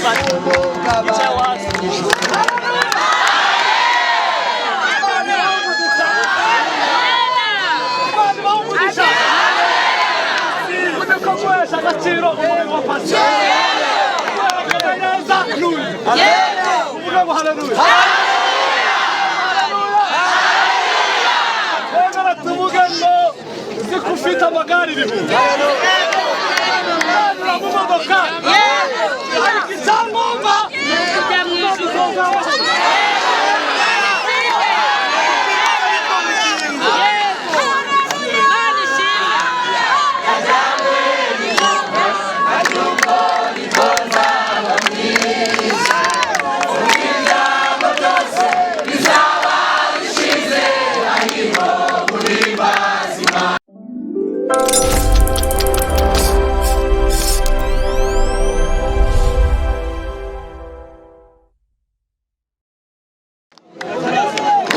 Icyawe hasi. Imana ibahe umugisha. Ko guhesha agaciro umurimo wa pastor neza n'uyu uvuge ngo haleluya. Twemera tuvuge ngo uzi ko ufite amagare 1000, ugendera mu modoka, ariko icyangombwa Kujya mu ijuru. Yego. Imana ishimwe.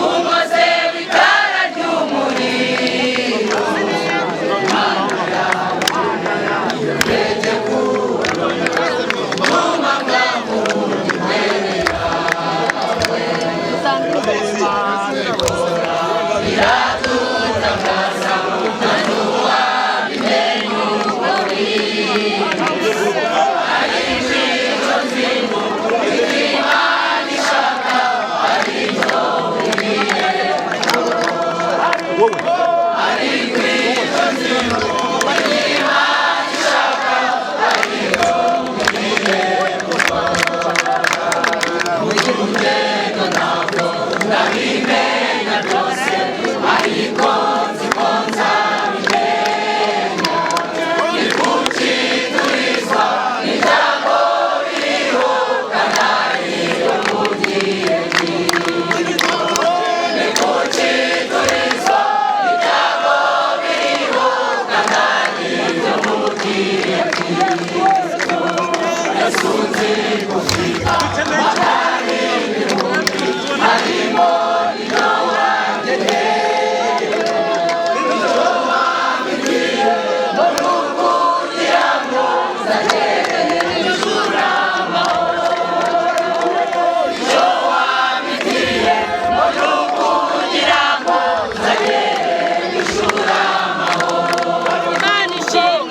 Umaze w'itara ry'umuriro. Imana ishimwe.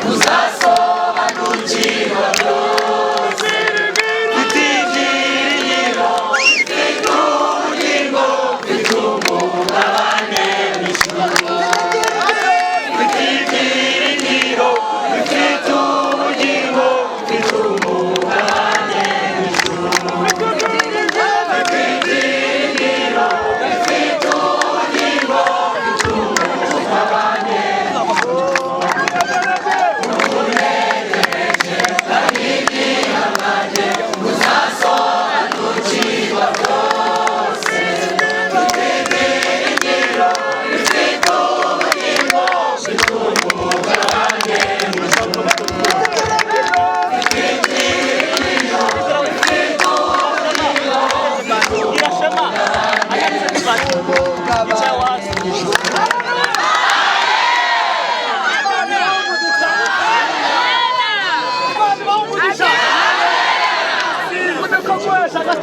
Uzasobanukirwa.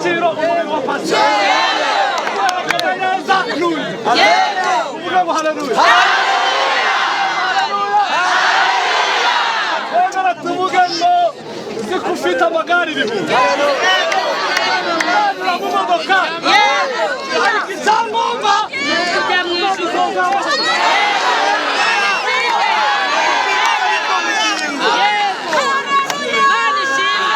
Agaciro umubiri wa Pasika. Neza n'uyu. Uvuge ngo haleluya. Twongere tuvuge ngo uzi ko ufite amagare 1000. Ura mu modoka. Ariko icyangombwa Kujya mu ijuru. Imana ishimwe.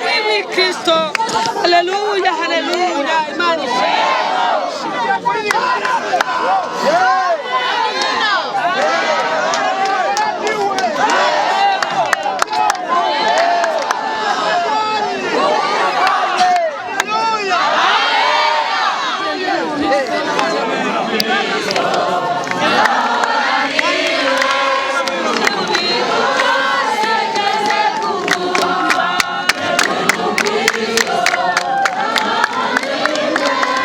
Wewe Kristo. Haleluya, haleluya. Imana ishimwe. Thank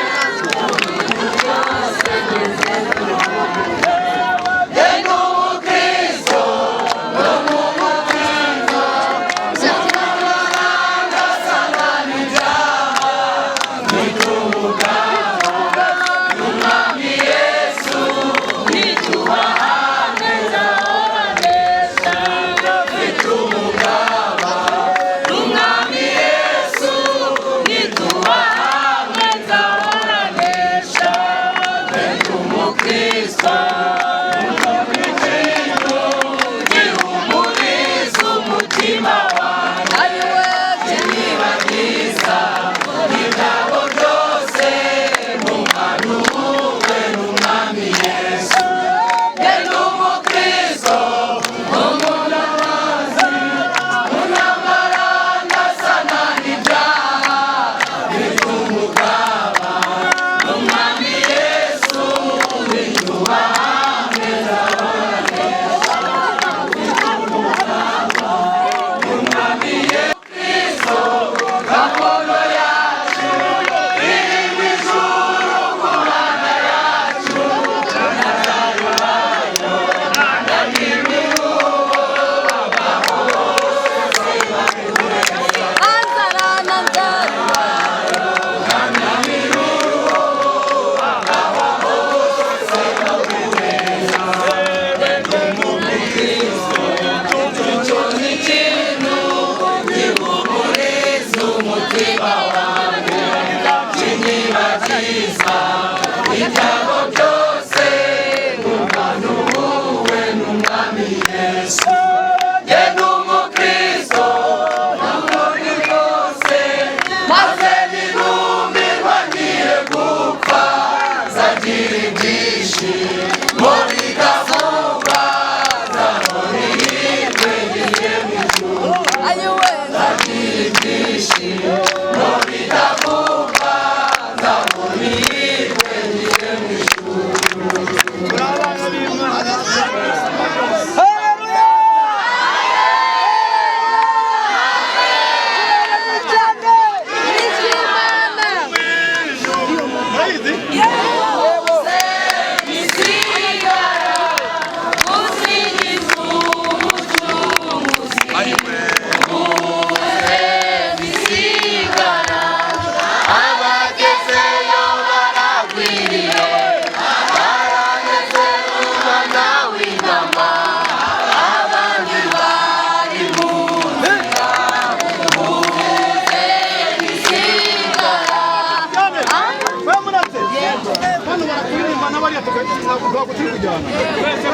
Ntabwo turi kujyana.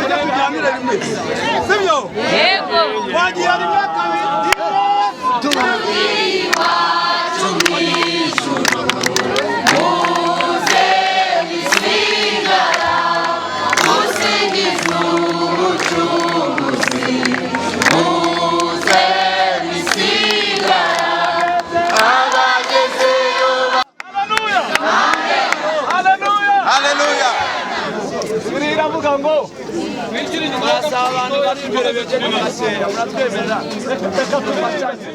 Tujya tujyanire rimwe. Sibyo? Yego. Wagiye rimwe kabiri. Iwacu mu ijuru muze bisigara gusingiza umucunguzi muze bisigara abagezeyo. Haleluya. Haleluya. Haleluya. Bibiliya iravuga ngo murasaba abantu bari imbere begere bakeya muratwemerera reka tubacanye.